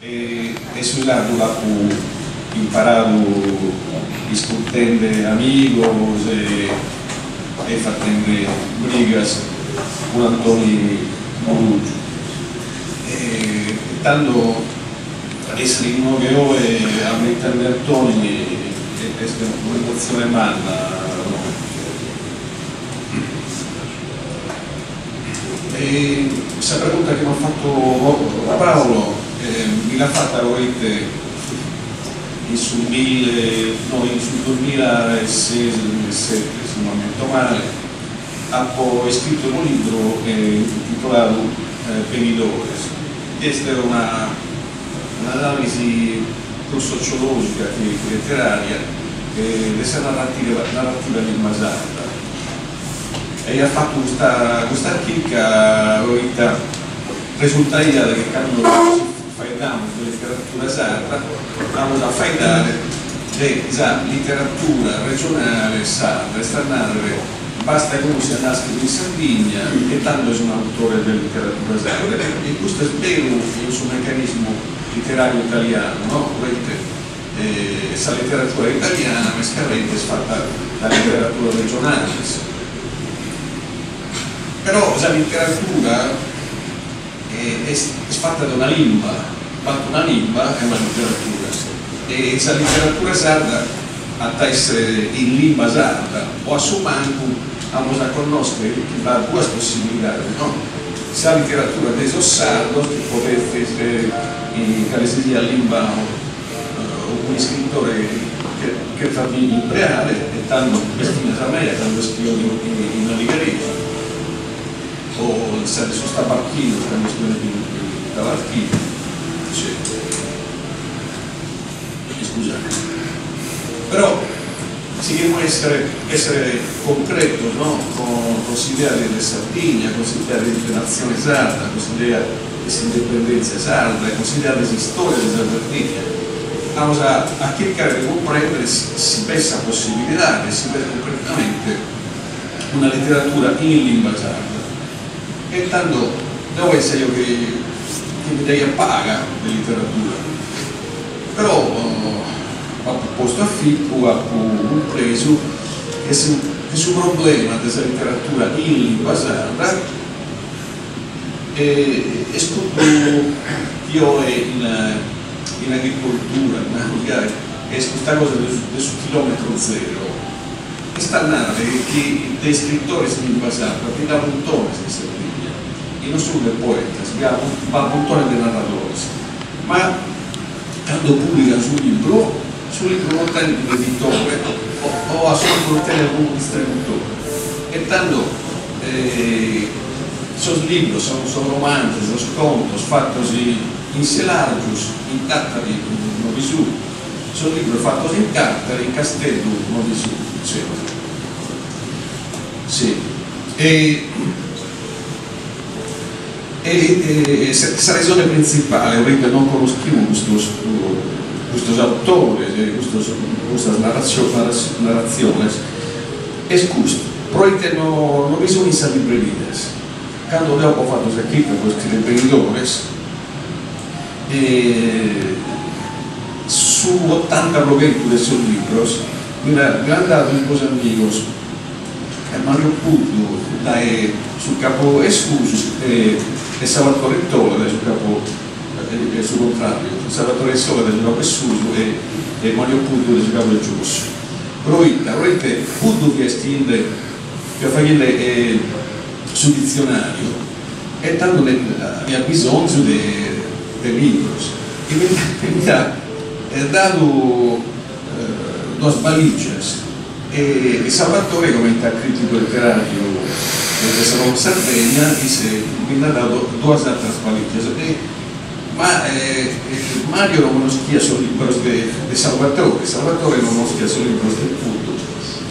E su sardu l'apo imparadu iscurtende amigos e fatende brigas cun Antoni Muruggiu. E tando essere inoghe oe ammentende Antoni est un'emotzione manna. E sa pregunta chi m'at fatu Paolo mi l'at fata proite in su mille no in su duemilaeses duemilaesete si no m'ammento male apo iscritu unu libru intitoladu Benidores chi est una un'analisi prus sociologica chi letteraria de sa narrativa narrativa in limba sarda. E aia fatu custa custa chirca proita resultaiat chi cando faeddamus de literatura sarda amus a faeddare de sa literatura regionale sarda, est a nàrrere bastat chi unu siat nàschidu in Sardigna e tando est un'autore de literatura sarda e custu est beru in su mecanismu literàriu italianu, no? Proite sa literatura italiana mescamente est fata dae literaturas regionales, però sa literatura est fata de una limba, b'at una limba e una literatura e sa literatura sarda at a essere in limba sarda o a su mancu amus a connòschere chi b'at duas possibilidades, no? Sa literatura de sos sardos chi podet essere in cale si siat limba un'iscritore cherfat impreare e tando b'est finas a mea cando iscrio in aligheresu o sa de sos tabarchinos cando iscrient in tabarchinu eccetera iscusade però si cherimus essere essere concretos no con s'idea de Sardigna con s'idea de natzione sarda con s'idea de s'indipendèntzia sarda e cun s'idea de s'istòria de sa Sardigna, amus a chircare de cumprèndere si b'est sa possibilidade, si b'est cuncretamente una literatura in limba sarda. E tando deo pensaio chi chi bi nd'aiat paga de literatura, però apo postu aficu, apo cumpresu che su che su problema de sa literatura in limba sarda E est cuddu chi oe in in agricoltura, namus gai, est custa cosa de su chilometro zero, est a narrer chi de iscritores in limba sarda bi nd'at muntones in Sardigna, e non solu de poetas, bi at b'at muntones de narradores, ma cando publican su libru, su libru non tenet un'editore o o a su mancu non tenet unu distributore e tando Sos libros, sos romanzos, sos contos fatos in Selargius, in Tàtari no bi sunt, sos libros fatos in Tàtari, in Casteddu no bi sunt, eccètera. Si. E e sa resone printzipale proite non connoschimus custos custos autores, custos custas narratziones Est custu, proite no bi sun in sas librerias. Cando deo apo fatu sa chirca pro iscriere Benidores, su otanta pro chentu de sos libros mi l'an dadu duos amigos, Mario Puddu dae su capu 'e susu e Salvatore Tola dae su capu e su contrariu, Salvatore Tola dae su capu 'e susu e Mario Puddu dae su capu 'e giossu. Proite? Proite cuddu fiat iscriende, fiat faghende su ditzionàriu e tando aiat bisonzu de de libros e mi nd'at dadu duas balìgias e Salvatore comente a crìticu leteràriu de sa Nuova Sardegna isse mi nd'at dadu duas àteras balìgias e Ma Mario non connoschiat sos libros de Salvatore, Salvatore non connoschiat sos libros de Puddu,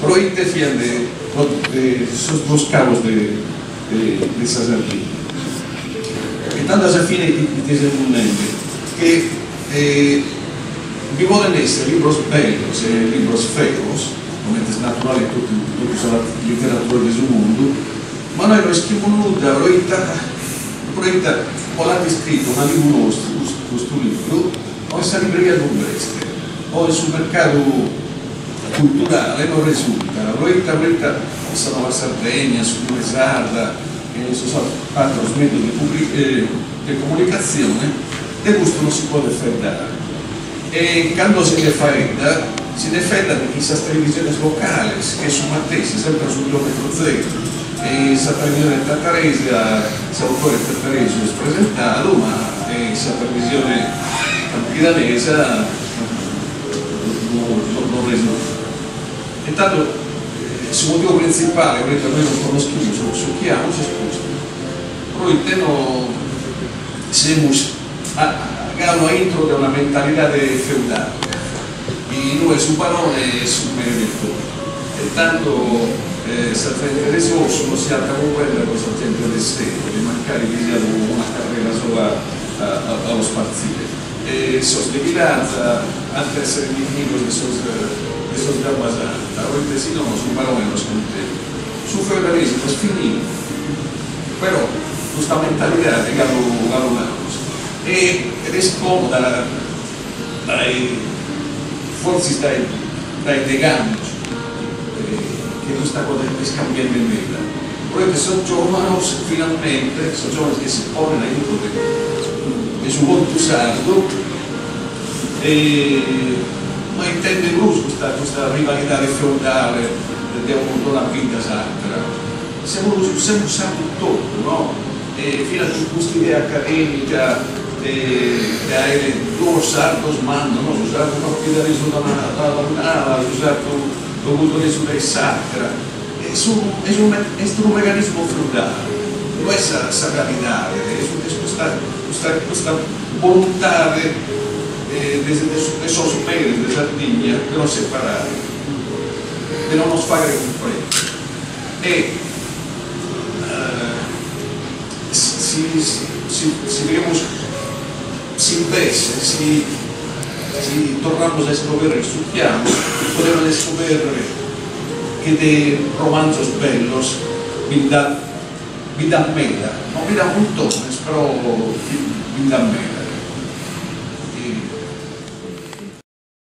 proite fiant de sos duos cabos de sa Sardigna. E tando a sa fine ite semus nende? Che bi podent esser libros bellos e libros feos, comente est naturale in totu totu sa literatura de su mundu, ma nois no ischimus nudda proita Proite o l'at iscritu un'amigu nostru. custu libru, o in sa libreria non b'est, o in su mercadu culturale non resultat, proite proite in sa Nuova Sardegna, in s'Unione Sarda e in sos àteros mèdios de de comunicatzione de custu non si podet faeddare. E cando si nde faeddat, si nde faeddat in sas televisiones locales, chi est su matessi, semper su chilòmetru zero. E in sa televisione tataresa s'autore tataresu est presentadu, ma in sa televisione campidanesa non resultat. E tando su motivu printzipale proite nois non connoschimus su chi amus est custu, proite no semus galu a intro de una mentalidade feudale in ue su barone est su mere de totu e tando sa zente de Sossu non si at a cumprender cun sa zente de Seddori mancari bi siat una carrera sola a los partzire e sos de Ghilarza ant a essere inimigos de sos de sos de Abbasanta proite si nono su barone no est cuntentu. Su feudalesimu est finidu però custa mentalidade galu galu l'amus e ed est como da dae fortzis dae dae degh'annos chi custa cosa est cambiende meda proite sos giovanos finalmente sos giovanos chi si ponen a intro de de su contu sardu no intenden prus custa custa rivalidade feudale de una bidda s'atera semus semus sardos totu no e finas cun custa idea academica de de aere duos sardos mannos no su sardu campidanesu da una da un'ala su sardu logudoresu dae s'atera est unu est unu est unu mecanismu feudale no est sa sa realidade est custa custa custa boluntade de de sos meres de Sardigna de nos separare de non nos faghere cumprendere e si si si faghemus s'imbesse si si torramus a iscoberrer su chi amus podemus iscoberrer che de romanzos bellos bi nd'at bi nd'at meda, non bi nd'at muntones però bi nd'at meda.